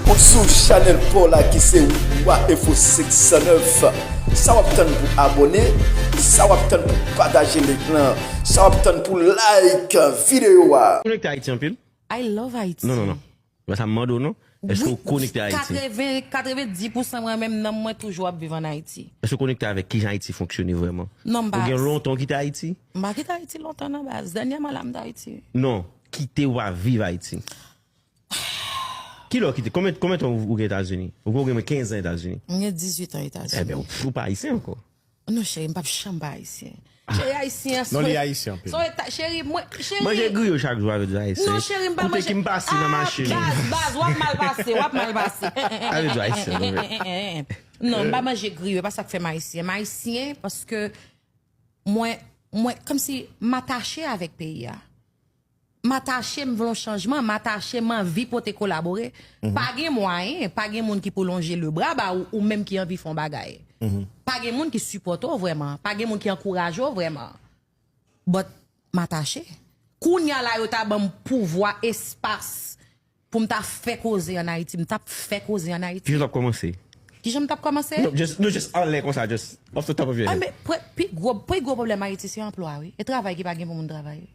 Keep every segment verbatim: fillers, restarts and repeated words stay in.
Ou sou chanèl pa w la ki se Wa Enfo senk san nèf. Sa w ap tann pou abòne? Sa w ap tann pou pataje link lan? Sa w ap tann pou like videyo a? Konekte Ayiti anpil? I love Haiti. Non, non, non. Mwen sa m mande w non. Èske w konekte Ayiti? Katreven, katrevendis pousan mwen menm nanm mwen toujou ap viv an Ayiti. Èske w konekte avèk kijan Ayiti fonksyone vrèman? Non, m pa. Ou gen lontan w kite Ayiti? M pa kite Ayiti lontan nan baz. Dènyèman la m t Ayiti. Non. Kite w a viv Ayiti. Kilè w kite? Konbyen, konbyen tan ou gen Etazini? Ou gen omwen kenz an Etazini? M gen dizuit an Etazini. Ebyen, ou, ou pa ayisyen ankò. Non, cheri, m p ap janm pa ayisyen. Cheri, ayisyen an Non, li ayisyen anpil. Son eta, cheri, mwen, cheri. Manje griyo chak jou avèk di ayisyen. Non, cheri, m pa Ou te manje. ki m pase nan Ah, mache. Baz, baz, w ap mal pase, w ap mal pase. Avèk di ayisyen, non, men. Non, m pa manje griyo, e pa sa k fè m ayisyen. M ayisyen paske mwen, mwen, kòmsi m atache avèk peyi a. M atache, m vle yon chanjman, m atache, m anvi pote kolabore. Pa gen mwayen, pa gen moun ki pou lonje lebra ba ou, ou menm ki anvi fè yon bagay. Pa gen moun ki sipòte w vrèman, pa gen moun ki ankouraje w vrèman. But m atache. Kounye a la yo ta ban m pouvwa, espas pou m ta fè koze an Ayiti, m t ap fè koze an Ayiti. Kijan w t ap kòmanse? Kijan m t ap kòmanse? Non, just, non, just anlè konsa, just off the top of your Ah, head. Men pre- pi gwo, pi gwo pwoblèm Ayiti se anplwa, wi. E travay ki pa gen pou moun travay.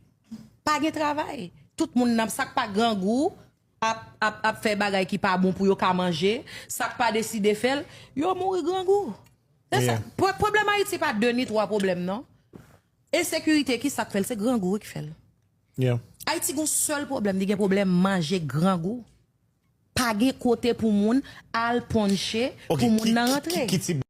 Pa gen travay. Tout moun nan, sa k pa grangou ap, ap, ap fè bagay ki pa bon pou yo ka manje. Sa k pa deside fè l, yo mouri grangou. Se sa. Pwo- Pwoblèm Ayiti pa de ni twa pwoblèm, non. Ensekirite, ki sa k fè l? Se grangou wi ki fè l. Yeah. Ayiti gon sèl pwoblèm, li gen pwoblèm manje grangou. Pa gen kote pou moun al ponche, Ok, pou moun ki- nan ki- rantre. Ki, ki tip